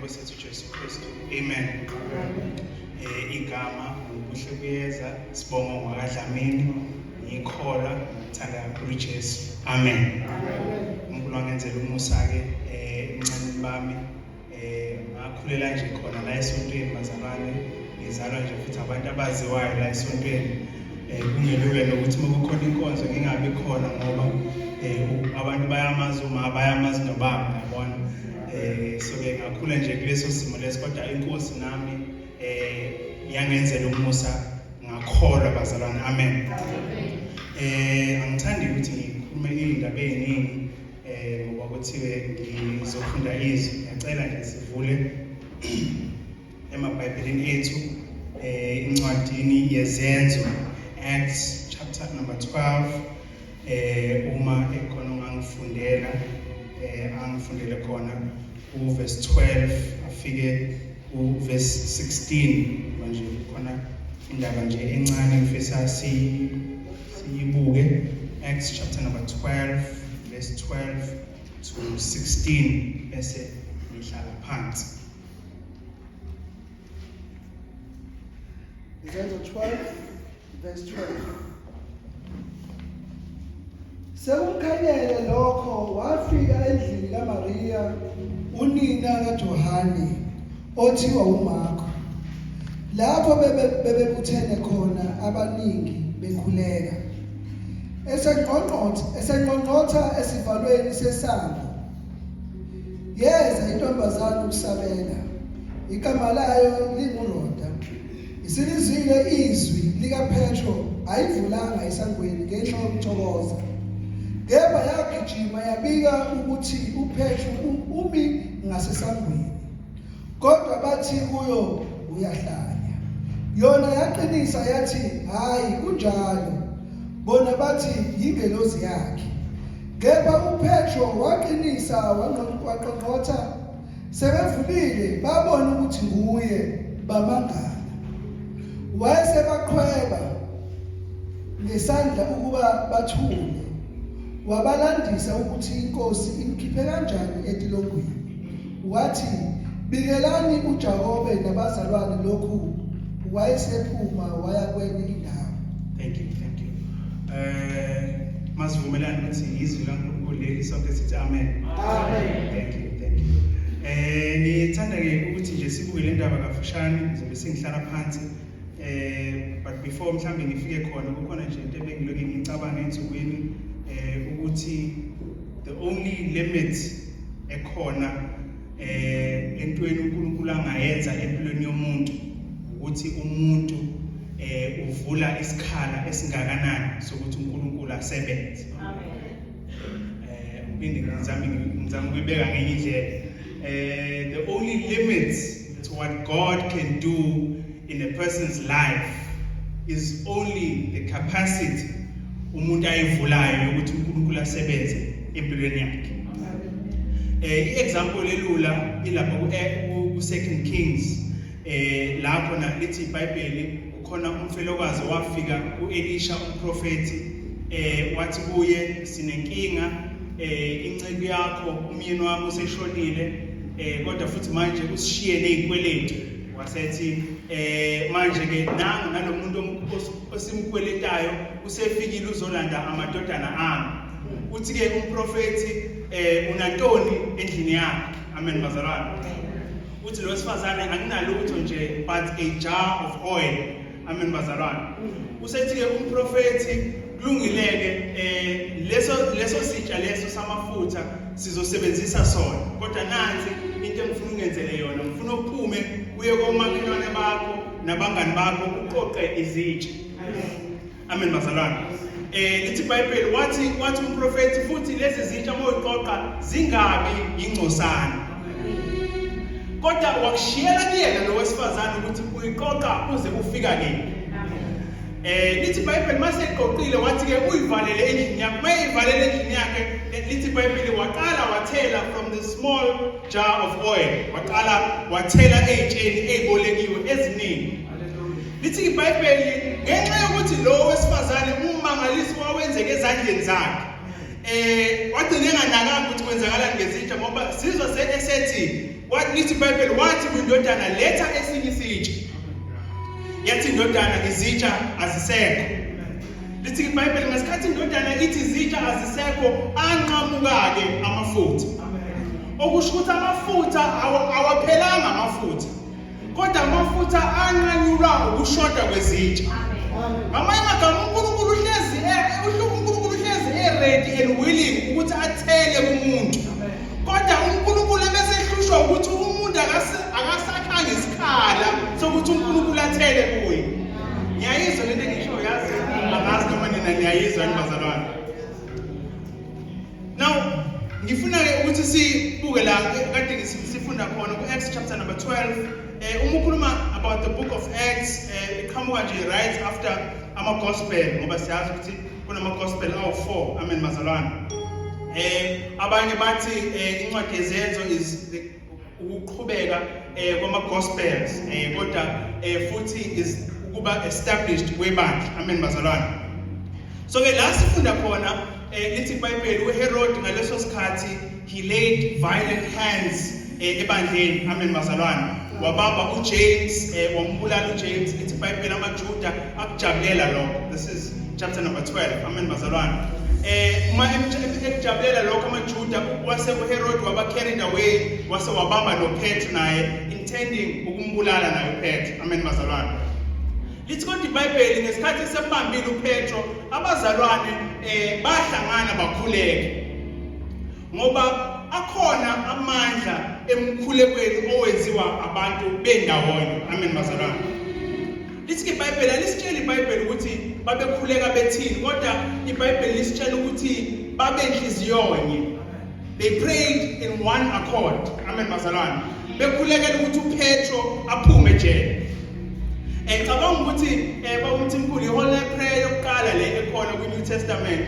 lenkosi yethu Jesu Kristu. Amen. Igama ubuhle kuyeza sibonga ngwakadlamini ngikholwa ngithanda kakhulu uJesu. Amen. uNkulunkulu wangenzela umusa ke emncaneni bami ngakhulela nje khona la esontweni bazalwane ngizalwa nje futhi abantu abaziwayo la esontweni kungelula nokuthi uma kukhona inkonzo ngingabi khona ngoba abantu bayamazi uma bayamazi nobaba yabona so ke ngakhula nje kuleso simo leso kodwa inkosi nami yangenzela umusa ngakholwa bazalwane amen angithandi ukuthi ngikhulume indaba eziningi ngoba kuthiwe ngizofunda izwi ngiyacela nje sivule emaBhayibhelini ethu incwadini yezenzo Acts chapter number 12 uma ekhona ongangifundela angifundele khona uverse 12 afike uverse 16 manje khona indaba nje encane ngifisa siyibuke Acts chapter number 12 verse 12 to 16 bese ngihlala phansi. Izenzo 12 verse 12. Sekumkhanyele lokho wafika endlini kaMariya unina kaJohane othiwa uMarko. Lapho bebebuthene khona abaningi bekhuleka. Esengqongqotha esivalweni sesango. Yeza intombazane ukusabela. Igama layo linguRoda. Isilizwile izwi likaPetro ayivulanga esangweni ngenxa yokuthokoza. Kepha yagijima yabika ukuthi uPetru umi ngasesangweni. Kodwa bathi kuyo uyahlanya. Yona yaqinisa yathi hayi kunjalo. Bona bathi yingelosi yakhe. Kepha uPetro waqinisa waqongqotha sebevulile babona ukuthi nguye bamangala. Wayesebaqhweba ngesandla ukuba bathule. Wabalandisa ukuthi inkosi imkhiphe kanjani etilongweni. Wathi, Bikelani uJakobe nabazalwane lokhu. Wayesephuma waya kwenye indawo. Thank you, thank you. Masivumelane ukuthi izwi laNkulunkulu leli sonke sithi amen. Amen. Thank you, thank you. Ngithanda ke ukuthi nje sibuke le ndaba kafushane ngizobe sengihlala phansi. But before mhlambe ngifike khona kukhona nje into ebengilokhu ngicabanga ensukwini ukuthi the only limit ekhona entweni uNkulunkulu angayenza empilweni yomuntu ukuthi umuntu uvula isikhala esingakanani sokuthi uNkulunkulu asebenze. Amen. Ngiphinde ngizame ukuyibeka ngenye indlela. The only limit to what God can do in a person's life is only the capacity umuntu ayivulayo ukuthi uNkulunkulu asebenze empilweni yakhe. I-example elula ilapha ku Second Kings lapho na lithi iBhayibheli kukhona umfelokazi owafika kuElisha umprofeti wathi kuye sinenkinga inceku yakho umyeni wami useshonile kodwa futhi manje usishiye nezikweletu wasethi manje ke nangu nalomuntu osimkweletayo usefikile uzolanda amadodana ami. Uthi ke umprofeti unantoni endlini yakhe? Amen bazalwane. Uthi lo wesifazane anginalutho nje but a jar of oil. Amen bazalwane. Usethi ke umprofeti kulungileke leso sitsha leso samafutha sizosebenzisa sona kodwa nansi into engifuna ungenzele yona ngifuna uphume uye komakhelwane bakho nabangani bakho uqoqe izitsha. Amen bazalwane. Lithi iBhayibheli wathi umprofeti futhi lezi zitsha moyiqoqa zingabi ingcosana. Kodwa wakushiyela kuyena lo wesifazane ukuthi uyiqoqa uze ufika kephi. Lithi iBhayibheli mase eqoqile wathi ke uyivalele endlini yakhe. Mayivalele endlini yakhe lithi iBhayibheli waqala wathela from the small jar of oil. Waqala wathela ezitsheni ezibolekiwe eziningi. Lithi iBhayibheli ngenxa yokuthi lo wesifazane ummangaliso wawenzeka ezandleni zakhe. Wagcina enganakanga ukuthi kwenzakalani ngezitsha ngoba sizwa esethi Wathi, lithi iBhayibheli, wathi kwindodana, letha esinye isitsha. Yathi indodana, izitsha azisekho. Lithi iBhayibheli, ngesikhathi indodana ithi izitsha azisekho, anqamuka-ke amafutha. Okusho ukuthi amafutha awaphelanga amafutha, kodwa amafutha anqanyulwa ukushoda kwezitsha. Ngamanye amagama, uNkulunkulu uhlezi e-ready and willing ukuthi athele kumuntu, kodwa uNkulunkulu ebese ehlushwa ukuthi umuntu akasakhanga isikhala sokuthi uNkulunkulu athele kuye. Ngiyayizwa lento engisho, yazi, angazi noma nina niyayizwa yini, bazalwane. Now ngifuna ke ukuthi sibuke la kade sifunda khona ku-Acts chapter number 12. Uma ukhuluma about the book of Acts, iqhamuka nje right after ama-gospel, ngoba siyazi ukuthi kunama-gospel awu-4. Amen, bazalwane. Abanye bathi incwadi yeZenzo is ukuqhubeka kwama-gospels, kodwa futhi is ukuba established kwebandla. Amen, bazalwane. So ke la sifunda khona, lithi iBhayibheli uHerod ngaleso sikhathi he laid violent hands ebandleni. Amen, bazalwane. Wabamba uJames, wambulala uJames. Lithi iBhayibheli amaJuda akujabulela lokho. This is chapter number 12. Amen, bazalwane. Uma ekujabulela lokho amaJuda, wase uHerod waba carried away, wase wabamba noPetru naye, intending ukumbulala naye uPetru. Amen, bazalwane. Lithi kodwa iBhayibheli, ngesikhathi sembambile uPetro, abazalwane bahlangana bakhuleka, ngoba akhona amandla emkhulekweni owenziwa abantu bendawonye. Amen, bazalwane. Lithi iBhayibheli, alisitsheli iBhayibheli ukuthi babekhuleka bethini, kodwa iBhayibheli lisitshela ukuthi babenhliziyonye. They prayed in one accord. Amen, bazalwane. Bekhulekela ukuthi uPetro aphume ejele. Cabanga ukuthi, baba uMthimkhulu, i-whole prayer yokuqala le ekhona kwi-New Testament,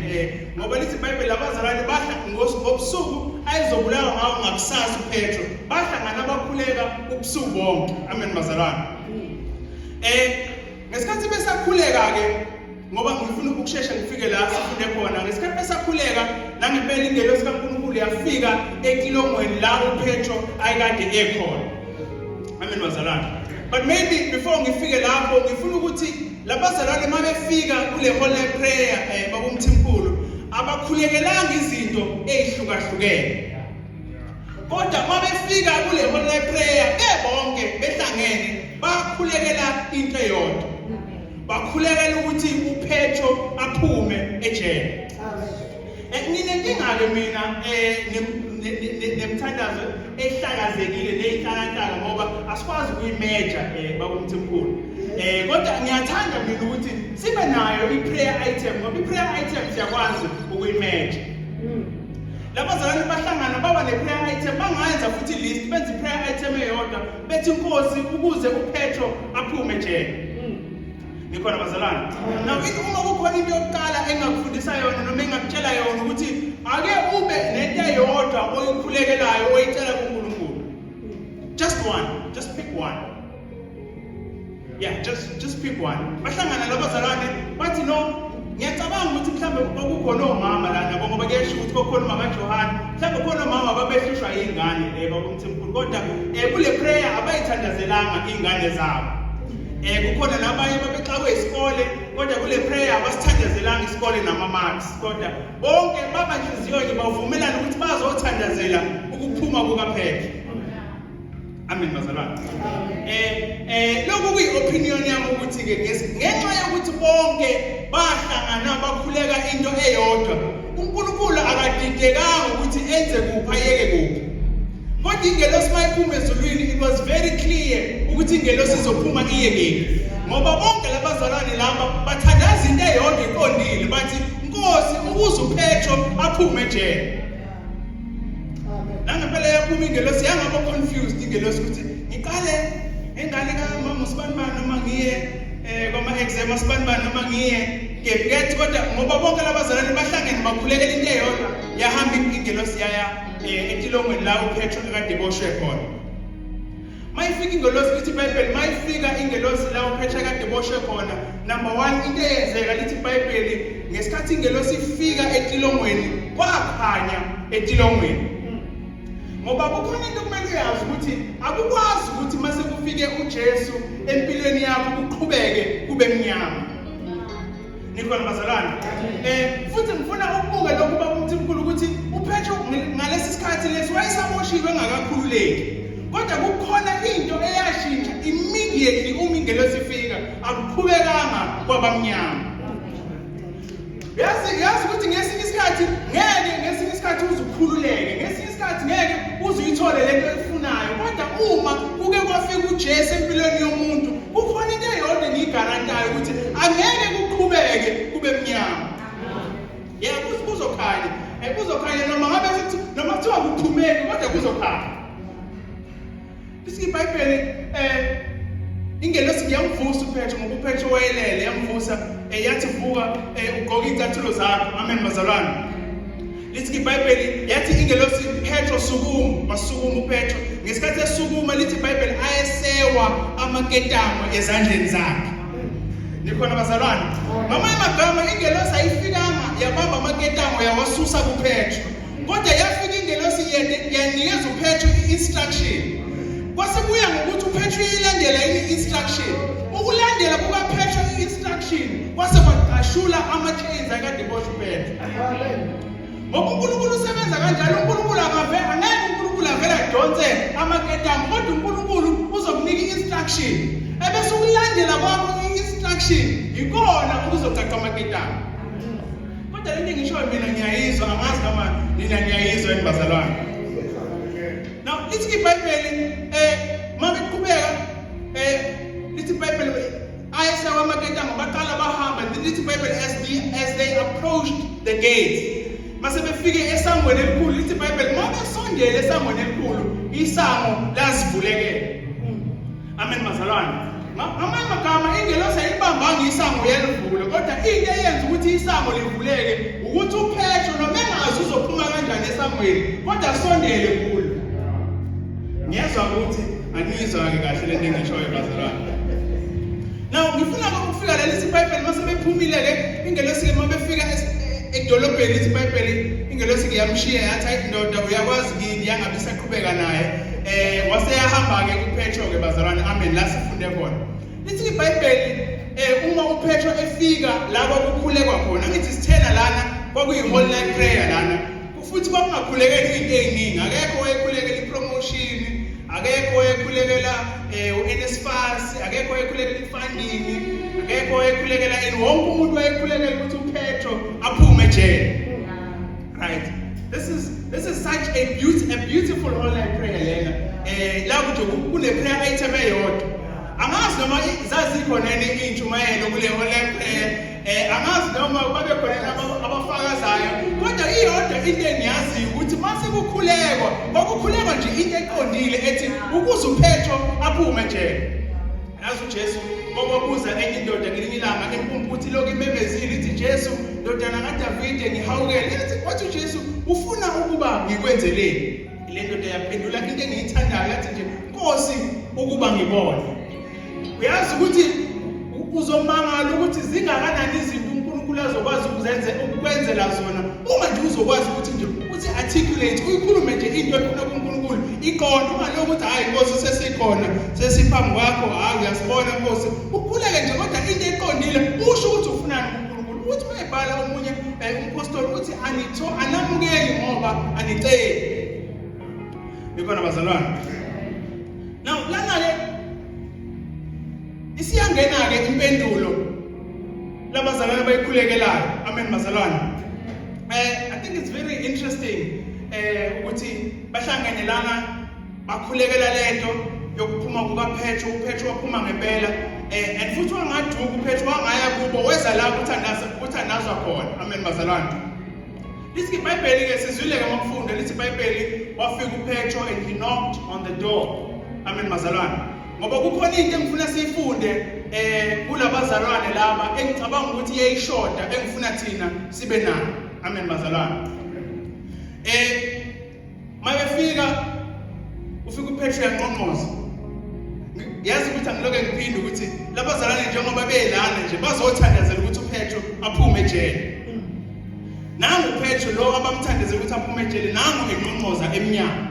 ngoba lithi iBhayibheli abazalwane bahla ngobusuku ayezobulawa ngawo ngakusasa uPetro, bahlangana bakhuleka ubusuku bonke. Amen, bazalwane. Ngesikhathi besakhuleka ke, ngoba ngifuna ukushesha ngifike la sifunde khona, ngesikhathi besakhuleka nangempela ingelosi kaNkulunkulu yafika etilongweni la uPetro ayekade ekhona. Amen, bazalwane. But maybe before ngifike lapho, ngifuna ukuthi labazalwane uma befika kule holy prayer, baba uMthimkhulu, abakhulekelanga izinto ezihlukahlukene, kodwa uma befika kule holy prayer bebonke behlangene, bakhulekela into eyodwa. Bakhulekela ukuthi uPetro aphume ejele. Nginenkinga-ke mina nemthandazo ehlakazekile neyinhlakanhlaka, ngoba asikwazi ukuyimeja, baba uMthimkhulu. Kodwa ngiyathanda mina ukuthi sibe nayo i-prayer item, ngoba i-prayer item siyakwazi ukuyimeja. Labazalwane bahlangana baba ne-prayer item, bangayenza futhi i-list, benze i-prayer item eyodwa, bethi, "Inkosi, ukuze uPetro aphume ejele." Nikhona, bazalwane? Now uma kukhona into yokuqala engakufundisa yona noma engakutshela yona, ukuthi ake ube nento eyodwa oyikhulekelayo, oyicela kuNkulunkulu. Just one, just pick one. Yeah, just pick one. Bahlangana labazalwane bathi, no, ngiyacabanga ukuthi mhlawumbe kwakukhona omama la nabo, ngoba kuyasho ukuthi kwakukhona umama kaJohane, mhlawumbe khona omama babehlushwa iy'ngane, baba uMthimkhulu, kodwa kule prayer abayithandazelanga iy'ngane zabo. Kukhona nabanye babexakwe isikole, kodwa kule prayer abasithandazelanga isikole nama-marks, kodwa bonke baba nhliziyo bavumelana ukuthi bazothandazela ukuphuma kukaPetro. Amen, bazalwane. Lokhu kuyi opinion yami ukuthi ke ngenxa yokuthi bonke bahlangana bakhuleka into eyodwa, uNkulunkulu akadidekanga ukuthi enze kuphi, ayeke kuphi. Kodwa ingelosi mayiphuma ezulwini, it was very clear ukuthi ingelosi izophuma iye kephi. Ngoba bonke labazalwane laba bathandaza into eyodwa iqondile, bathi, "Nkosi, ukuze uPetro aphume ejele." Nangempela yaphuma ingelosi, yangaba confused ingelosi ukuthi ngiqale ngengane kamama usibanibani noma ngiye kwama exam asibanibani noma ngiye kephi, kodwa ngoba bonke labazalwane bahlangene bakhulekela into eyodwa, yahamba ingelosi yaya etilongweni la uPetro ekade eboshwe khona. Mayifika ingelosi, lithi iBhayibheli, mayifika ingelosi la uPetro ekade eboshwe khona, number 1 into eyenzeka, lithi iBhayibheli, ngesikhathi ingelosi ifika etilongweni, kwakhanya etilongweni. Ngoba kukhona into okumele uyazi ukuthi akukwazi ukuthi mase kufike uJesu empilweni yakho kuqhubeke kube mnyama. Nikhona bazalwane? Futhi ngifuna ukubuka lokhu baba uMthimkhulu ukuthi uPetro ngalesi sikhathi lesi wayesaboshiwe engakakhululeki. Kodwa kukhona into eyashintsha immediately uma ingelosi ifika akuqhubekanga kwabamnyama. Yazi ukuthi ngesinye isikhathi ngeke ngesinye isikhathi uzukhululeke, ngesinye isikhathi ngeke uzuyithole lento oyifunayo, kodwa uma kuke kwafika uJesu empilweni yomuntu, kukhona into eyodwa engiyigarantayo ukuthi angeke kuqhubeke kube mnyama. Yebo, kuzokhanya. Kuzokhanya noma ngabe sithi noma kuthiwa kuphumeki kodwa kuzokhanya. Lithi iBhayibheli ingelosi yamvusa uPetro ngoba uPetro wayelele yamvusa yathi vuka ugqoke izicathulo zakho. Amen bazalwane. Lithi iBhayibheli yathi ingelosi Petro sukuma, wasukuma uPetro. Ngesikhathi esukuma lithi iBhayibheli ayesewa amaketango ezandleni zakhe. Nikhona bazalwane? Ngamanye amagama ingelosi ayifikanga yabamba amaketango yawasusa kuPetro. Kodwa yafika ingelosi yanikeza uPetro i-instruction. Kwase kuya ngokuthi uPetro uyilandela i-instruction. Ukulandela kukaPetro i-instruction kwase kwagqashula ama-chains akade boshwe uPetro. Ngoba uNkulunkulu usebenza kanjalo, uNkulunkulu akave angeke uNkulunkulu avele adonse amaketango, kodwa uNkulunkulu uzokunika i-instruction. Ebese ukulandela kwakho i-instruction ikona okuzoqaqa amaketango. Kodwa lento engishoyo mina ngiyayizwa, angazi noma nina niyayizwa yini bazalwane. Now lithi iBhayibheli mabeqhubeka lithi iBhayibheli ayesewa amaketango baqala bahamba, lithi iBhayibheli as they approached the gate. Mase befike esangweni elikhulu, lithi iBhayibheli mabesondele esangweni elikhulu isango lazivulekela. Amen bazalwane. Ngamanye amagama ingelosi ayibambanga isango yalivula, kodwa into eyenza ukuthi isango livuleke ukuthi uPetro noma engazi uzophuma kanjani esangweni, kodwa asondele kulo. Ngiyezwa ukuthi aniyizwa-ke kahle lento engishoyo bazalwane. Now ngifuna ukufika la lithi iBhayibheli mase bephumile-ke ingelosi-ke uma befika edolobheni lithi iBhayibheli ingelosi-ke yamshiya yathi hayi ndoda uyakwazi kini yangabe isaqhubeka naye. Waseyahamba-ke uPetro-ke bazalwane, amen, la sifunde khona. Lithi iBhayibheli uma uPetro efika la kwakukhulekwa khona, angithi sithena lana kwakuyi-whole night prayer lana, futhi kwakungakhulekeli into ey'ningi, akekho owayekhulekela i-promotion, akekho owayekhulekela u-NSFAS, akekho owayekhulekela i-funding, akekho owayekhulekela ini, wonke umuntu wayekhulekela ukuthi uPetro aphume ejele. Right. This is such a beautiful whole night prayer lena. La nje kune prayer item eyodwa. Angazi noma zazikhona yini intshumayelo kule whole night prayer. Angazi noma babe khona abafakazayo. Kodwa iyodwa into engiyaziyo ukuthi mase kukhulekwa, kwakukhulekwa nje into eqondile ethi ukuze uPetro aphume ejele. Yazi uJesu wababuza enye indoda ngelinye ilanga empumputhe lokhu imemezile ithi Jesu ndodana kaDavide ngihawukele. Yathi wathi uJesu ufuna ukuba ngikwenzeleni? Le ndoda yaphendula into engiyithandayo yathi nje Nkosi ukuba ngibone. Uyazi ukuthi uzomangala ukuthi zingakanani izinto uNkulunkulu azokwazi ukuzenze ukukwenzela zona uma nje uzokwazi ukuthi nje uthi articulate uyikhulume nje into efuna kuNkulunkulu iqonde, ungalokhu ukuthi hayi Nkosi sesikhona sesiphambi kwakho, hayi uyasibona Nkosi, ukhuleke nje kodwa into eqondile usho ukuthi ufunani kuNkulunkulu. Uthi mayebhala omunye umpostoli uthi anitho anamukeli ngoba aniceli. Nikhona bazalwane? Now lana ke isiyangena ke impendulo labazalwane abayikhulekelayo. Amen bazalwane. I think it's very interesting ukuthi bahlangene lana bakhulekela lento yokuphuma kukaPetro. uPetro waphuma ngempela and futhi wangaduka uPetro, wangaya kubo, weza la kuthandaza kuthandazwa khona. Amen bazalwane. Lithi iBhayibheli ke sizwile ke makufunda lithi iBhayibheli wafika uPetro and he knocked on the door. Amen bazalwane. Ngoba kukhona into engifuna siyifunde kulabazalwane laba engicabanga ukuthi iyayishoda engifuna thina sibe nayo. Amen bazalwane. Mabefika ufika uPetro uyangqongqoza. Yazi ukuthi angiloke ngiphinde ukuthi labazalwane njengoba belana nje bazothandazela ukuthi uPetro aphume ejele. Nangu uPetro lo abamthandazela ukuthi aphume ejele, nangu enqonqoza emnyango.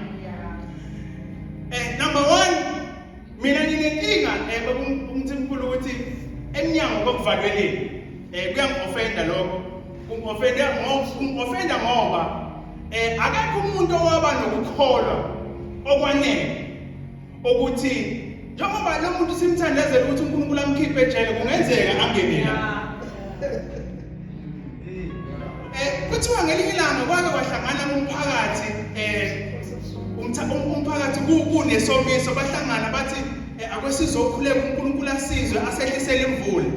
Emnyango kokuvaleleni kuyangi-offenda lokho, kungi-offenda ngoba kungi-offenda ngoba akekho umuntu owaba nokukholwa okwanele ukuthi njengoba lo muntu simthandazela ukuthi uNkulunkulu amkhiphe ejele, kungenzeka angene la. Kuthiwa ngelinye ilanga kwake kwahlangana umphakathi, umphakathi kunesomiso, bahlangana bathi akwesizokhuleka uNkulunkulu asizwe asehlisele imvula.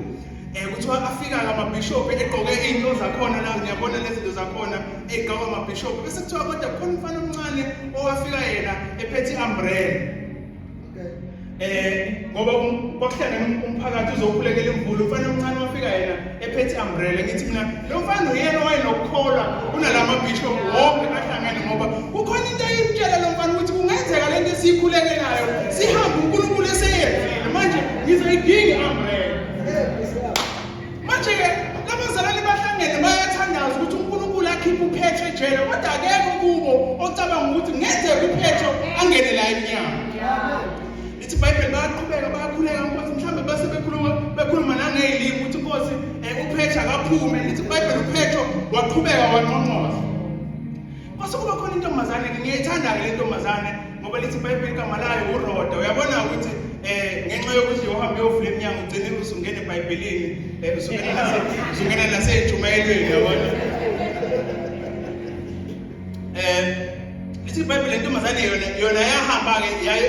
Kuthiwa afika amabhishophu egqoke izinto zakhona la, ngiyabona lezi zinto zakhona egqoka amabhishophu, bese kuthiwa kodwa khona umfana omncane owafika yena ephethe i-umbrella. Ngoba kwakuhlangene umphakathi uzokhulekela imvula, umfana omncane wafika yena ephethe i-umbrella. Ngithi mina lo mfana uyena owayenokukholwa kunalama bishop wonke ahlangene, ngoba kukhona into eyimtshela lo mfana ukuthi kungenzeka lento esiyikhulekelayo sihambe uNkulunkulu eseyenzile, manje ngizoyidinga i-umbrella. Manje-ke labazalwane bahlangene bayathandaza ukuthi uNkulunkulu akhiphe uPetro ejele, kodwa akekho kubo ocabanga ukuthi kungenzeka uPetro angene la emnyango. Lithi iBhayibheli bayaqhubeka bayakhuleka Nkosi, mhlawumbe base bekhuluma bekhuluma nangey'limi ukuthi Nkosi uPetro akaphume. Lithi iBhayibheli uPetro waqhubeka wanqonqoza. Kwase kuba khona intombazane-ke, ngiyayithanda-ke le ntombazane ngoba lithi iBhayibheli igama layo uRoda. Uyabona ukuthi ngenxa yokuthi uhambe uyovula emnyango ugcine usungena eBhayibhelini, usungena nasey'ntshumayelweni, uyabona. Lithi iBhayibheli le ntombazane yona yahamba-ke yaye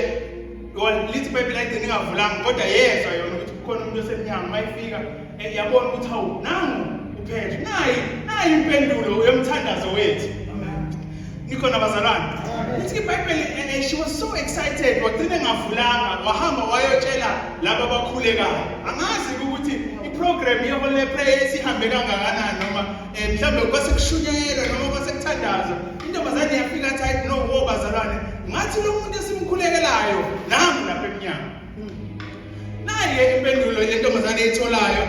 lithi iBhayibheli ayigcine ingavulanga, kodwa yezwa yona ukuthi kukhona umuntu osemnyango. Uma ifika yabona ukuthi hawu, nangu uPetro, nayi impendulo yomthandazo wethu. Nikhona bazalwane? Lithi iBhayibheli she was so excited, wagcina engavulanga, wahamba wayotshela laba abakhulekayo. Angazi ukuthi iprogram ye-Holy Prayer isihambe kangakanani, noma mhlawumbe kwase kushunyayelwa noma kwase kuthandazwa. Intombazane yafika athi hayi no, wo bazalwane, ngathi lo muntu esimkhulekelayo nangu lapha emnyango. Nayi impendulo lentombazane eyitholayo,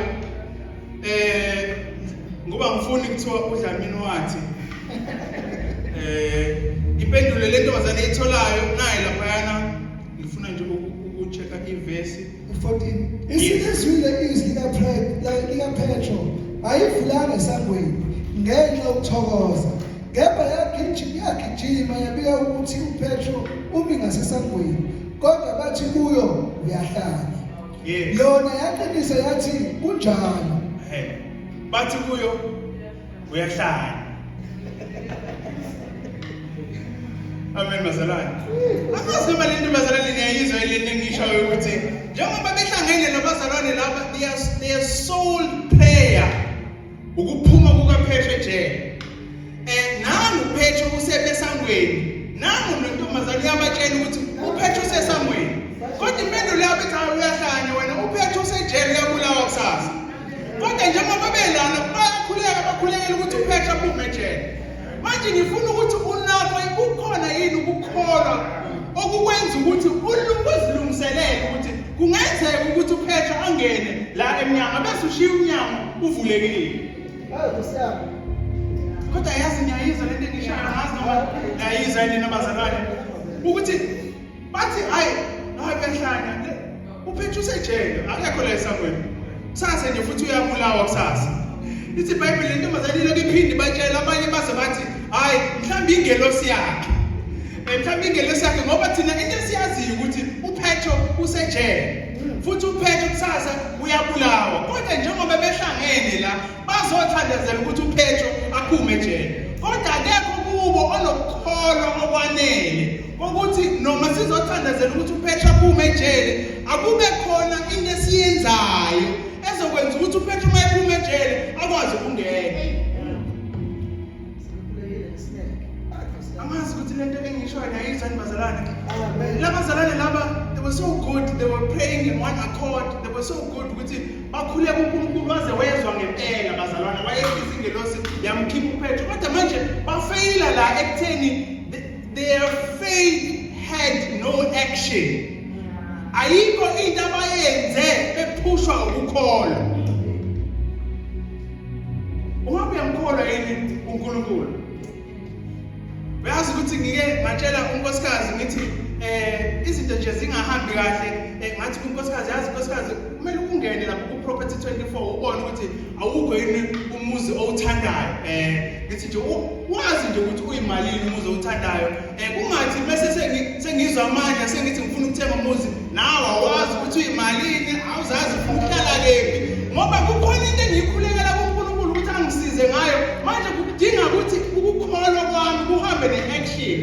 ngoba ngifuni kuthiwa uDlamini wathi impendulo lentombazane eyitholayo nayi laphayana. Ngifuna nje ukuchecka ivesi. 14. Isilizwile izwi likaPetro, ayivulanga esangweni ngenxa yokuthokoza, kepha yagijima yabika ukuthi uPetro umi ngasesangweni, kodwa bathi kuyo uyahlanya. Yona yaqinisa yathi kunjalo. Bathi kuyo uyahlanya. Amen bazalwane. Angazi noma le ntombazane niyayizwa le engishoyo ukuthi njengoba behlangene nabazalwane laba, their sole prayer ukuphuma kukaPetro ejele. Nangu uPetro usebesangweni, nangu nentombazane uyabatshela ukuthi uPetro usesangweni, kodwa impendulo yabo ithi hayi uyahlanya wena, uPetro usejele uyabulawa kusasa. Kodwa njengoba belana bayakhuleka, bakhulekela ukuthi uPetro aphume ejele. Manje ngifuna ukuthi unakho kukhona yini ukukholwa okukwenza ukuthi uzilungiselele ukuthi kungenzeka ukuthi uPetro angene la emnyango bese ushiya umnyango uvulekile. Kodwa yazi ngiyayizwa lento engishayo, angazi noma ngiyayizwa yini nabazalwane ukuthi bathi hayi hayi uyahlanya, uPetro usejele, akekho la esangweni kusasa nje futhi uyabulawa kusasa. Lithi iBhayibheli lentombazane ilokhu iphinde batshela abanye baze bathi hayi mhlawumbe ingelosi yakhe, mhlawumbe ingelosi yakhe, ngoba thina into esiyaziyo ukuthi uPetro usejele futhi uPetro kusasa uyabulawa. Kodwa njengoba behlangene la bazothandazela ukuthi uPetro aphume ejele, kodwa akekho kubo onokukholwa okwanele ukuthi noma sizothandazela ukuthi uPetro aphume ejele, akube khona into esiyenzayo ezokwenza ukuthi uPetro uma ephuma ejele akwazi ukungena. Angazi ukuthi lento engishoyo niyayizwa yini bazalwane. Labazalwane laba, they were so good, they were praying in one accord, they were so good ukuthi bakhuleka uNkulunkulu waze wezwa ngempela bazalwane, wayehlisa ingelosi yamkhipha uPetro. Kodwa manje bafeyila la ekutheni their faith had no action. Ayikho into abayenze bephushwa ukukholwa. Ungabe uyamkholwa yini uNkulunkulu? Uyazi ukuthi ngike ngatshela unkosikazi ngithi izinto nje zingahambi kahle. Ngathi kunkosikazi, yazi nkosikazi, kumele ungene lapho ku-Property 24 ubone ukuthi awukho yini umuzi owuthandayo. Ngithi nje wazi nje ukuthi uyimalini umuzi owuthandayo. Kungathi bese sengizwa amandla, sengithi ngifuna ukuthenga umuzi, nawe awazi ukuthi uyimalini, awuzazi ufuna ukuhlala kephi, ngoba kukhona into engiyikhulekela kuNkulunkulu ukuthi angisize ngayo. Manje kudinga ukuthi ukukholwa kwami kuhambe ne-action.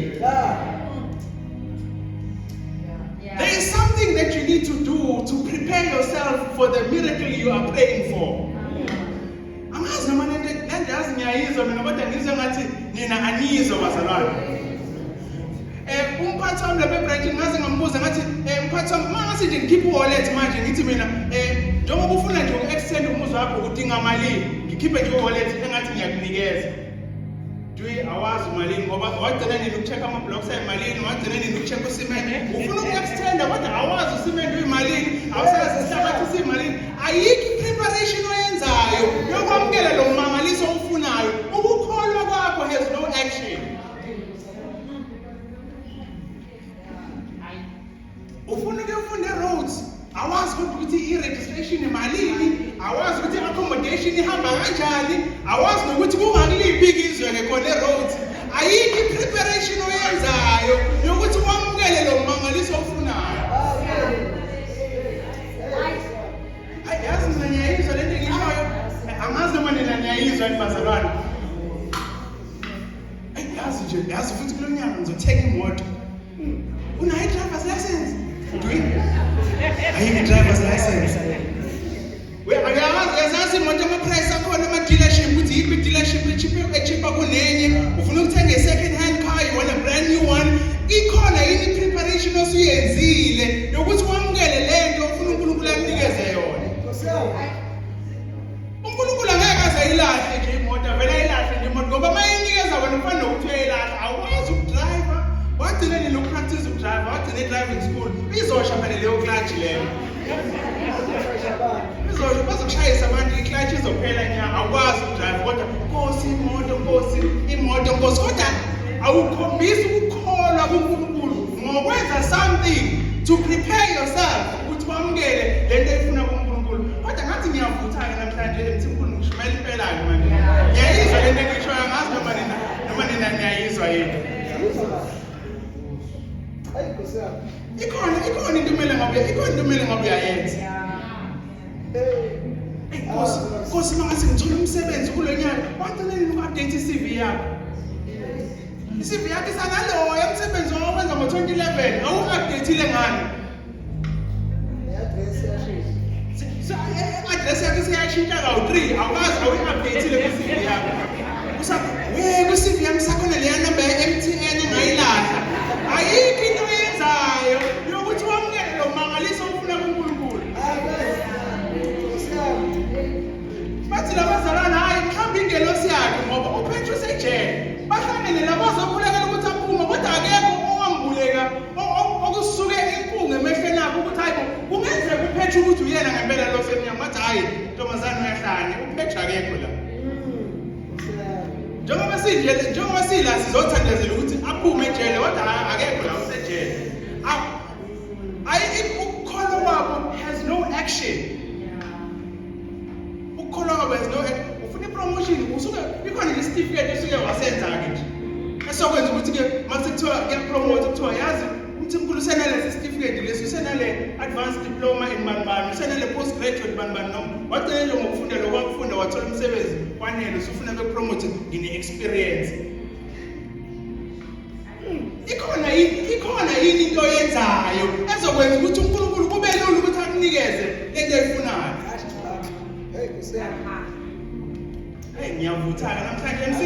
There is something that you need to do to prepare yourself for the miracle you are praying for. Angazi noma lento yazi ngiyayizwa mina, kodwa ngizwe ngathi nina aniyizwa, bazalwane. Umphathi wami lapha ebranch, ngaze ngambuza ngathi, mphathi wami, uma ngase nje ngikhiphe u-wallet manje, ngithi mina, njengoba ufuna nje uku-extend umuzi wakho, udinga malini, ngikhiphe nje u-wallet engathi ngiyakunikeza. Dwi, awazi umalini, ngoba wagcina nini uku-check ama-blocks ayimalini, wagcina nini uku-check usimende. Ufuna uku-extenda kodwa awazi usimende uyimalini, awusazi isihlabathi siyimalini. Ayikho i-preparation oyenzayo yokwamukela lo mmangaliso owufunayo. Ukukholwa kwakho has no action. Ufuna ukuyofunda e-Rhodes, awazi kodwa ukuthi i-registration imalini, awazi ukuthi i-accommodation ihamba kanjani, awazi nokuthi kungakuliphi izwe-ke khona e-Rhodes. Ayikho i-preparation oyenzayo yokuthi wamukele lo mmangaliso ofunayo. Hayi, yazi mina ngiyayizwa lento engishoyo. Angazi noma nina niyayizwa yini, bazalwane. Ayi, yazi nje, yazi futhi kulo nyaka ngizothenga imoto. Unayo i-driver's license? Dwi, ayikho i-driver's license. We akayazi, yazazi imoto, ama-price akhona ama-dealership, ukuthi yiphi i-dealership echeaper kunenye. Ufuna ukuthenga i-second hand car, you want a brand new one. Ikhona yini i-preparation osuyenzile yokuthi wamukele lento ofuna uNkulunkulu akunikeze yona? UNkulunkulu angeke aze ayilahle nje imoto, avele ayilahle nje imoto, ngoba uma eyinikeza wena ufana nokuthi uyayilahla. Awukwazi ukudriva, wagcina nini ukupractice ukudriva, wagcina i-driving school. Izosha phela leyo clutch leyo, izosha, bazokushayisa abantu, i-clutch izophela nya. Awukwazi ukudriva, kodwa Nkosi imoto, Nkosi imoto, Nkosi, kodwa awukhombisi ukukholwa kuNkulunkulu ngokwenza something to prepare yourself ukuthi wamukele lento efuna kuNkulunkulu. Kodwa ngathi ngiyavutha-ke namhlanje eMthimkhulu, ngishumayela impela-ke manje. Ngiyayizwa lento engishoyo, angazi noma nina niyayizwa yini. Ikhona into kumele ngabe uyayenza. Eyi Nkosi, Nkosi, mangase ngithole umsebenzi kulo nyaka. Wagcina nini uku-update i-CV yakho? I-CV yakho isanaloyo umsebenzi owenza ngo-2011, awu-update-ile ngani? I-address yakho isiyashintsha kawu-3, awukazi, awuyi-update-ile kwi-CV yakho. We kwi-CV yami sakhona leya namba ye-MTN engayilahla. Ayikho into oyenzayo yokuthi wamukele lo mangaliso ofuna kuNkulunkulu. Bathi labazalwane, hayi, mhlawumbe ingelosi yakhe, ngoba uPetru usejele. Bahlangene labazokhulekela ukuthi aphume, kodwa akekho owambuleka okusuke inkungu emehlweni akhe ukuthi hayi bo, kungenzeka uPetru ukuthi uyena ngempela lo semnyango. Bathi, hayi ntombazane, uyahlanya, uPetru akekho la. Njengoba sinje, njengoba sila, sizothandazela ukuthi aphume ejele, kodwa akekho la, usejele. Ayi, ukukholwa kwabo has no action. Ukukholwa kwabo has no action. Ufuna ipromotion, usuke ikhona nje isitifiketi usuke wasenza-ke nje esokwenza ukuthi-ke mase kuthiwa kuyapromote, kuthiwa yazi uMthimkhulu usenalesi sitifiketi lesi, usenale advanced diploma in bani bani, usenale postgraduate bani bani, noma wagcina nje ngokufunda lokhu wakufunda, wathola umsebenzi, kwanele, usufuna bekupromote, ngine-experience. Ikhona yini into oyenzayo ezokwenza ukuthi uNkulunkulu kube lula ukuthi akunikeze lento oyifunayo? Hey, Nkosi yami. Hey, ngiyavutha-ke namhlanje, MC.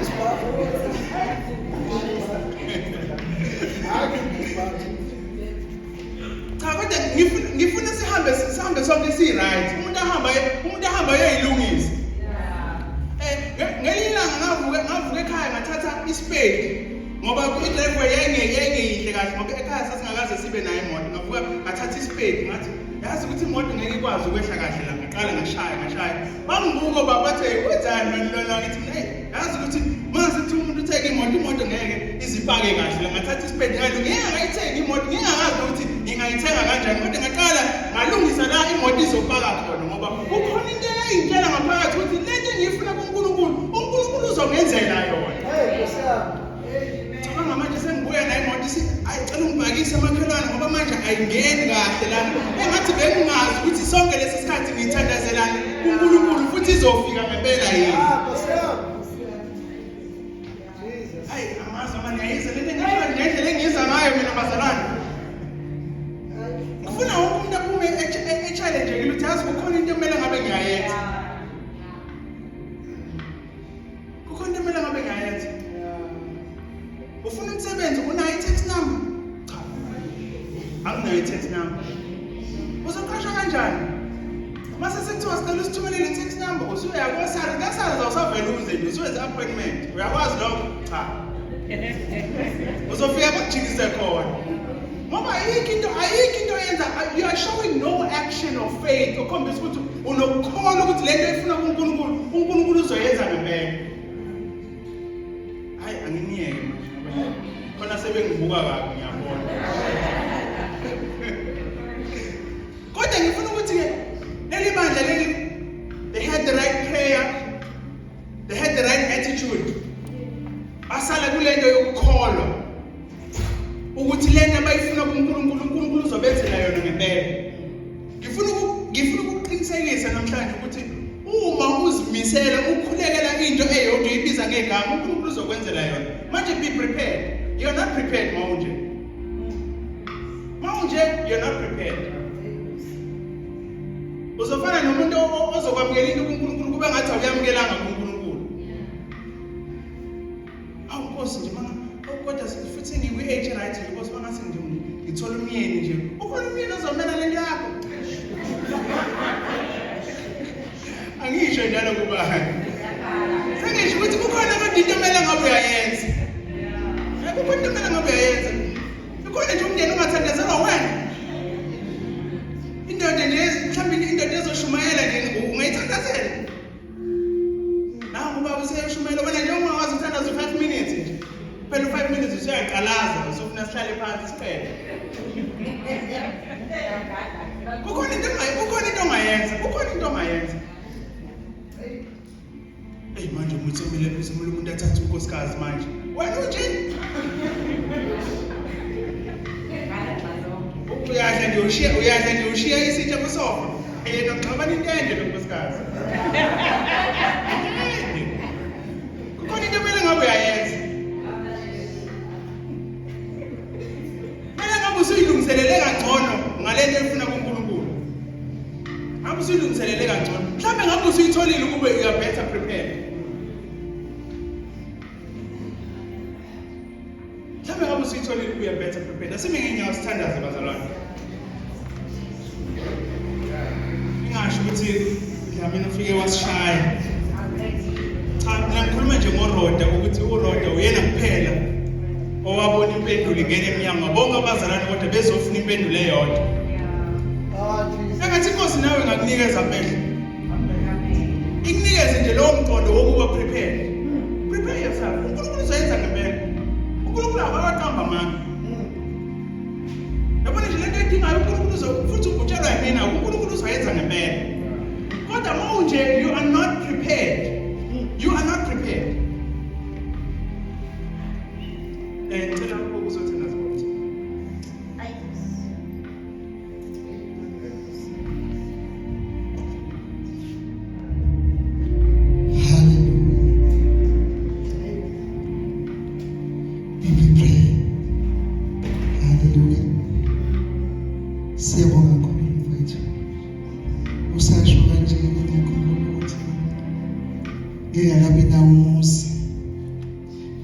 Isibhafu. Hayi, isibhafu. Cha, kodwa ngifuna sihambe sonke si-right. Umuntu ahambe ayoyilungisa. Ngelinye ilanga ngavuka ekhaya, ngathatha isipedi, ngoba i-driveway yayingeyihle kahle, ngoba ekhaya sasingakaze sibe nayo imoto. Ngavuka ngathatha isipedi, ngathi yazi ukuthi imoto ngeke ikwazi ukwehla kahle la. Ngaqala ngashaya, ngashaya, bangibuka baba, bathi, "Hey, wenzani wena lona?" Ngithi mina, "Hey, yazi ukuthi mase kuthi umuntu uthenga imoto, imoto ngeke izipake kahle. Ngathatha isipedi ngalungi ngingakayithengi imoto, ngingakazi ukuthi ngingayithenga kanjani, kodwa ngaqala ngalungisa la imoto izopaka khona, ngoba kukhona into eyayingitshela ngaphakathi ukuthi lento engiyifuna kuNkulunkulu, uNkulunkulu uzongenzela yona. Hey, Nkosi yami. Cabanga manje sengibuya nayo imoto isi ayi cela ungibhakise makhelwane ngoba manje ayingeni kahle lana. Engathi bengingazi ukuthi sonke lesi sikhathi ngithandazelani kuNkulunkulu futhi izofika ngempela yini. Ah, Nkosi yami. Jesus. Hayi angazi noma niyayizwa lento engisho ngendlela engiyiza ngayo mina bazalwane. Ngifuna wonke umuntu aphume e-challenge ukuthi yazi kukhona into ekumele ngabe ngiyayenza. Kukhona into ekumele ngabe ngiyayenza. Ufuna umsebenzi unayo i-tax number? Cha. Anginayo i-tax number. Uzoqashwa kanjani? Mase sekuthiwa sicela usithumelele i-tax number, usuya koSARS, kaSARS awusavele uze nje, usuwenza appointment. Uyakwazi lokho? Cha. Uzofika bakujikise khona. Ngoba ayikho into yenza, you are showing no action of faith okhombisa ukuthi unokukholwa ukuthi lento efuna kuNkulunkulu, uNkulunkulu uzoyenza ngempela. Hayi anginiyeke manje ngoba khona sebengibuka kabi ngiyabona. Kodwa ngifuna ukuthi ke leli bandla leli, they had the right prayer, they had the right attitude. Basala kulento yokukholwa ukuthi lento abayifuna kuNkulunkulu, uNkulunkulu uzobenzela yona ngempela. Ngifuna ukuqinisekisa namhlanje ukuthi uma uzimisela ukhulekela into eyodwa uyibiza ngegama, uNkulunkulu uzokwenzela yona. Manje be prepared. You're not prepared mawunje. Mawunje you're not prepared. Uzofana nomuntu ozokwamukela into kuNkulunkulu kube ngathi awuyamukelanga kuNkulunkulu. Awu Nkosi nje manga kodwa futhi ngikwi-age right nje Nkosi, mangathi nje ngithola umyeni nje. Ukhona umyeni ozomela lento yakho? Angisho njalo kubani. Sengisho ukuthi kukhona kodwa into emele ngabe uyayenza. Kukhona into emele ngabe uyayenza. Kukhona nje umndeni ongathandazelwa wena. Indoda nje mhlawumbe indoda ezoshumayela nje ungayithandazela. Nangu ubaba useyashumayela wena nje ungakwazi ukuthandaza u-5 minutes nje. Phela u-5 minutes usuyaqalaza usufuna sihlale phansi siqede. Kukhona into ongayenza, kukhona into ongayenza. Ey manje umuntu kumele umuntu athathe unkosikazi manje. Wena unje? Uyadla nje ushiya isitsha kusofa. Yena uxabana intende lo nkosikazi. Kukhona into kumele ngabe uyayenza. Kumele ngabe usuyilungiselele kangcono ngalento efuna kuNkulunkulu. Ngabe usuyilungiselele kangcono. Mhlawumbe ngabe usuyitholile ukube you are better prepared. Mhlawumbe ngabe usuyitholile ukube you are better prepared. Asime ngenyawo sithandaze bazalwane. Ingasho ukuthi Dlamini ufike wasishaya. Cha, mina ngikhuluma nje ngoRoda ukuthi uRoda uyena kuphela owabona impendulo ingena emnyango. Bonke abazalwane kodwa bezofuna impendulo eyodwa. Ah, Jesus. Engathi inkosi nawe ingakunikeza amehlo. Ikunikeze nje lowo mqondo wokuba prepared. Prepare yourself. uNkulunkulu uzoyenza ngempela. uNkulunkulu akawaqamba amanga. Yabona nje lento edingayo uNkulunkulu uzo futhi utshelwa yimina, uNkulunkulu uzoyenza ngempela. Kodwa mawunje you are not prepared. You are not prepared. Ngicela ukuzothandaza ukuthi. Hallelujah. Be prepared. Hallelujah. Siyabonga kakhulu mfowethu. Usasho kanje ngiyakhumbula ukuthi ngingakabi nawo umuzi.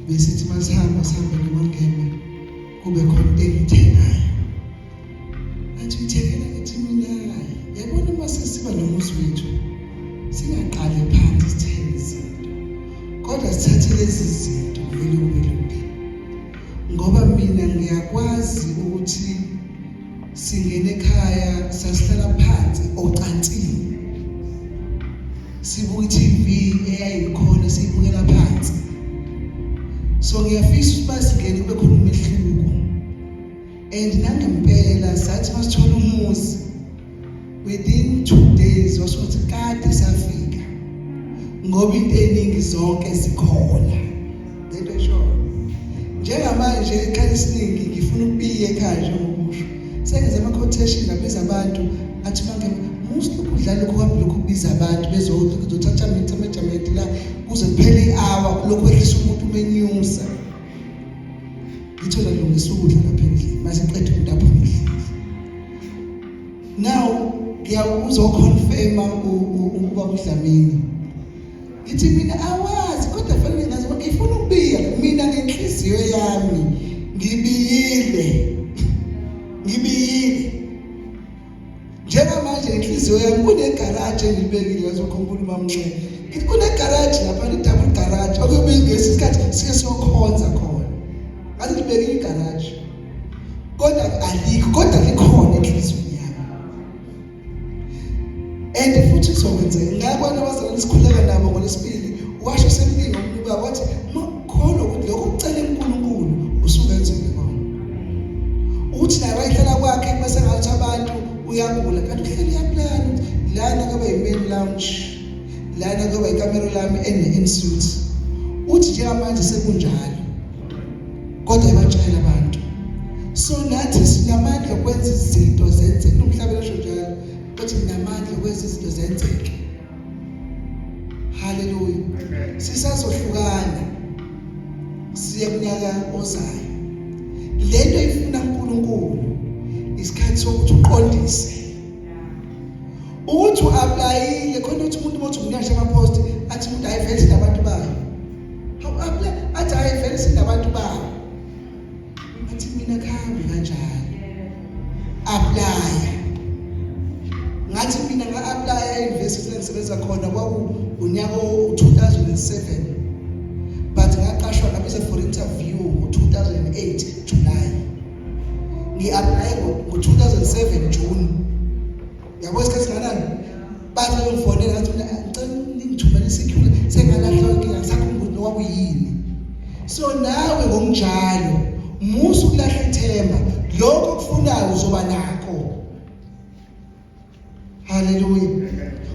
Besithi masihamba sihambe nomangema kube khona into engiyithengayo. Athi uyithengela, ngithi mina yabona uma sesiba nomuzi wethu singaqali phansi sithenge izinto, kodwa sithathe lezi zinto vele kube lula, ngoba mina ngiyakwazi ukuthi singene ekhaya sasihlala phansi ocansini sibuka i-TV eyayikhona siyibukela phansi. So ngiyafisa ukuthi basingene kube khona umehluko. And nangempela sathi masithola umuzi within 2 days wasuthi kade safika ngoba into eningi zonke zikhona. Lento esho njengamanje ekhaya esiningi ngifuna ukubiya ekhaya njengokusho sengenza ama quotation ngabiza abantu athi manke musu ukudlala lokhu hamba lokhu kubiza abantu bezothatha measurement la kuze kuphele i-hour lokhu ehlisa umuntu umenyusa ngithola lungisa ukudla lapha endlini mase qeda umuntu aphume endlini. Now ngiyakuzoconfirma ukuba uDlamini ngithi mina awazi kodwa fanele ngazi ngifuna ukubiya mina ngenhliziyo yami ngibiyile ngibiyile njengamanje inhliziyo yami kunegaraji engilibekile ngazokhumbula umamnxele ngithi kunegaraji lapha i-double garage okuyobe ngesi isikhathi sike siyokhonza khona ngathi ngibekile igaraji kodwa alikho kodwa likhona enhliziyweni yami and futhi kuzokwenzeka ngabona abazalwane sikhuleka nabo ngolesibili washo semningi omunye ubaba wathi makholwa ukuthi lokho kucela uNkulunkulu usungenzile kona ukuthi naye wayehlala kwakhe bese ngathi abantu uyagula kanti uhleli uyaplana ukuthi lana kuba yi-main lounge lana kuba ikamero lami ene-ensuite uthi njengamanje sekunjalo kodwa ebatshela abantu. So nathi sinamandla okwenza izinto zenzeke umhlaba esho njalo ukuthi ninamandla okwenza izinto zenzeke. Haleluya, sisazohlukana siye kunyaka ozayo. Lento ifuna uNkulunkulu isikhathi sokuthi uqondise ukuthi uaplayile khona ukuthi umuntu mothi umnyasha ama-post athi umuntu ayivele sinabantu bayo awu-apply athi hayi vele sinabantu bayo athi mina khambi kanjalo apply ngathi mina nga-aplaya e-university engisebenza khona kwaku unyaka o-2007 but ngaqashwa ngabiza for interview ngo-2008 July ngi-aplaye ngo-2007 June yabo isikhathi singanani bathi bayongifonela ngathi mina ngicela ningithumele isecure sengalahla inkinga ngisakhumbula ukuthi kwakuyini. So nawe ngokunjalo musa ukulahla ithemba lokho okufunayo uzoba nakho. Haleluya,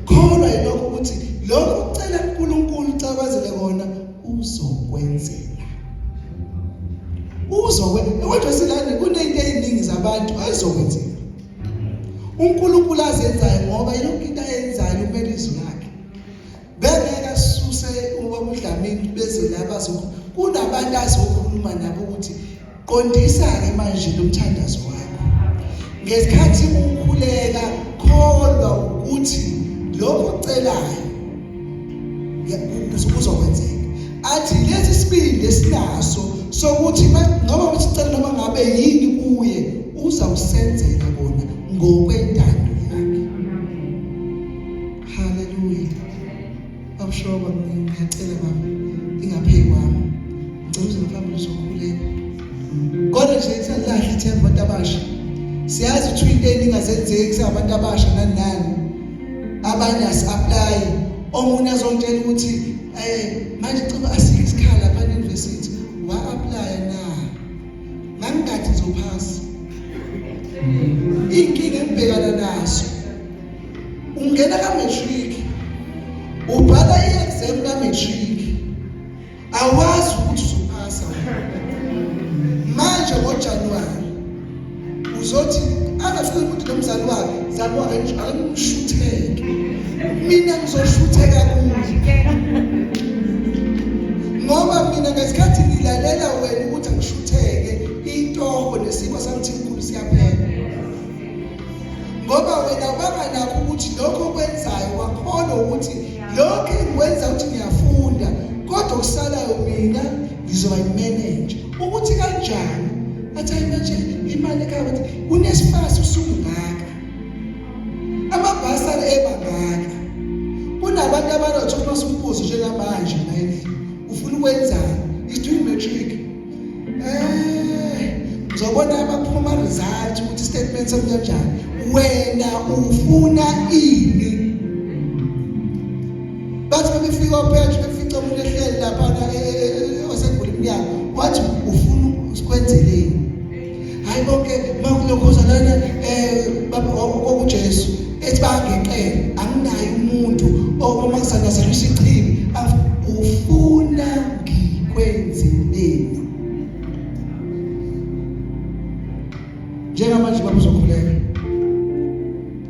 kholwa yilokho ukuthi lokho ucela uNkulunkulu ucakwazele kona uzokwenzela uzokwenza kodwa silane kunento eziningi zabantu ayizokwenzeka uNkulunkulu azenzayo ngoba yonke into ayenzayo kumele izwi lakhe bengeke asuse ubaba uDlamini beze la bazo kunabantu azokhuluma nabo ukuthi qondisa ke manje lo mthandazo wakho ngesikhathi ukhuleka kholwa ukuthi lokho ocelayo kuzokwenzeka athi lesi sibindi esinaso sokuthi ngoba usicela noma ngabe yini kuye uzawusenzela kona ngokwentando yakhe. Haleluya, babushoba ngiyacela baba ingapheki kwami ngicela uze phambili uzokhuleka kodwa nje isalahle ithemba abantu abasha siyazi ukuthi into engingazenzeki singabantu abasha nani nani abanye asi-apply omunye azongitshela ukuthi eh manje ciba asikho isikhala lapha e-university wa-applya na ngangingathi ngizophasa inkinga engibhekana naso ungena ka-matric ubhala i-exam ka-matric awazi ukuthi uzophasa manje ngoJanuary uzothi angafiki umuntu nomzali wakhe zali wakhe akamshutheke mina ngizoshutheka kuye ngoba mina ngesikhathi ngilalela wena ukuthi angishutheke intoho nesimo sami mkhulu siyaphela ngoba wena banganakho ukuthi lokho okwenzayo wakholwa ukuthi lokho engikwenza ukuthi ngiyafunda kodwa okusalayo mina ngizoba imanager ukuthi kanjani athi hayi manje imali ekhaya bathi kunesifasi usungaka amabhasi ebangaka kunabantu abanotho uma sumbuzo njengamanje la endlini ufuna ukwenzani is doing matric eh ngizobona abaphuma result ukuthi statement sami kanjani wena ufuna ini bathi bebefika ophethe befica umuntu ehleli lapha osegula iminyaka. Wathi ufuna sikwenzeleni? Hayi bonke makulokhuza lana baba okuJesu ethi bangeqele anginaye umuntu uma ngisandazela isichibi ufuna ngikwenzeleni. Njengamanje baba uzokhuleka,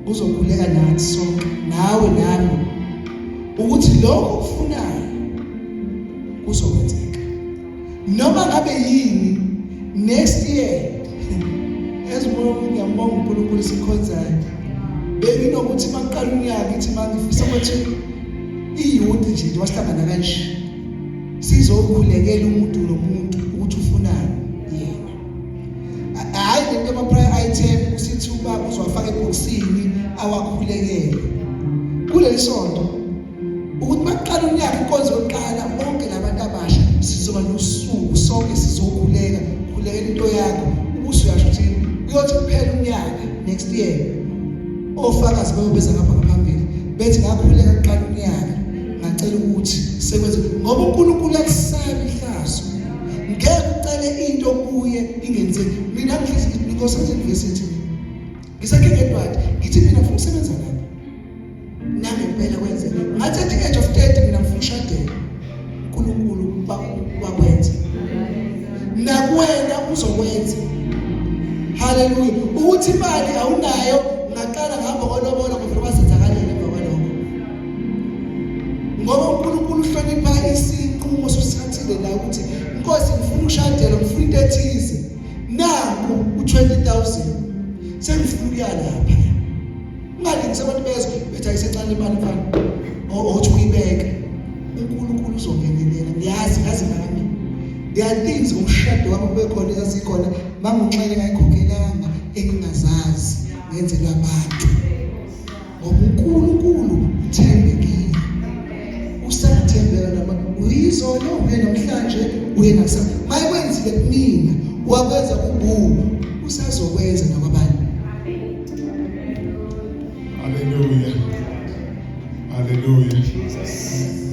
uzokhuleka nathi sonke, nawe nami, ukuthi lokho okufunayo kuzokwenzeka noma ngabe yini next year. Ezibona ngiyambonga uNkulunkulu sikhonzayo. Benginokuthi maqala unyaka ngithi mangifisa ukuthi iyouth nje nje wasihlangana kanje sizokhulekela umuntu nomuntu ukuthi ufunani yena. Hayi lento ama prayer item usithi ubaba uzowafaka ebhokisini awakhulekele kuleli sonto, ukuthi maqala unyaka inkonzo yokuqala bonke labantu abasha sizoba nosuku sonke sizokhuleka, khulekela into yakho, ubuso uyasho ukuthi kuyothi kuphela unyaka next year ofakazi bayobeza ngapha ngaphambili bethi ngakhuleka kuqala unyaka ngacela ukuthi sekwenze, ngoba uNkulunkulu akusabi ihlazo, ngeke ucele into kuye ingenzeki. Mina ngihlezi ngithi university ngisakhe ngedwadi ngithi mina ngifuna ukusebenza lapha, nangempela kwenzeka. Ngathi at the age of 30 mina ngifuna ushadela, uNkulunkulu wakwenza, nakuwena uzokwenza. Haleluya. Ukuthi imali awunayo, ngaqala ngihamba kolobola ngoba kwasenzakalile emva kwalokho, ngoba uNkulunkulu uhlonipha isinqumo sosithathile la ukuthi Nkosi ngifuna ushadela, ngifuna into ethize, nanku u20000 sengifuna ukuya lapha. Ungalingisi abantu bezwe bethi ayisencane imali mfana othi uyibeke. uNkulunkulu uzongenelela, ngiyazi, ngazi nami. There are things ngomshado wami kube khona ezazikhona mangunxele ngayikhokhelanga engingazazi ngenzelwa abantu, ngoba uNkulunkulu uthembekile, usathembeka nama uyizolo uye namhlanje uye nakusasa. Mayekwenzile kumina wakwenza kubu usazokwenza nakwabanye. Haleluya. Haleluya.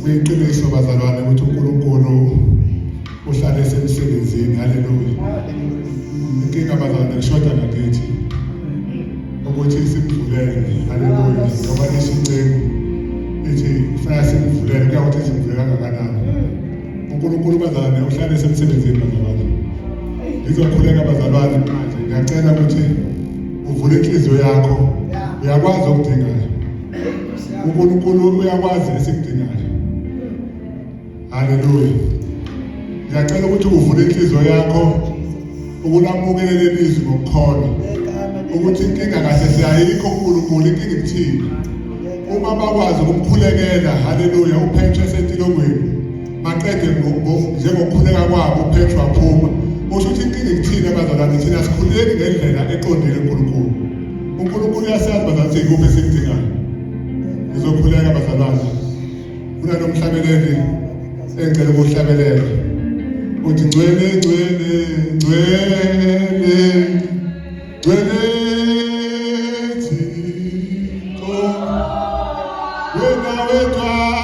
Kuyiqiniso bazalwane ukuthi uNkulunkulu uhlale esemsebenzini. Haleluya. Inkinga bazalwane kushoda ngakithi ukuthi simvulele. Haleluya. Ngoba isho inceku ithi kufanele simvulele, kuya ukuthi simvulele kangakanani. uNkulunkulu bazalwane uhlale esemsebenzini bazalwane. Ngizokhuleka bazalwane manje, ngiyacela ukuthi uvule inhliziyo yakho. Uyakwazi okudingayo. uNkulunkulu uyakwazi esikudingayo. Haleluya. Ngiyacela ukuthi uvule inhliziyo yakho ukulamukele leli zwi ngokukholwa. Ukuthi inkinga kahle siyayikho uNkulunkulu, inkinga ikuthini. Uma bakwazi ukumkhulekela, haleluya, uPetru esetilongweni maqede njengokukhuleka kwabo uPetru waphuma. Kusho ukuthi inkinga ikuthini abazalwane, thina sikhuleki ngendlela eqondile uNkulunkulu. uNkulunkulu uyasazi bazalwane ukuthi ikuphi esikudingayo. Ngizokhuleka bazalwane. Kunalomhlabeleli engicela ukuhlabelela uthi ngcwele ngcwele ngcwele ngcwele Thixo wena wedwa.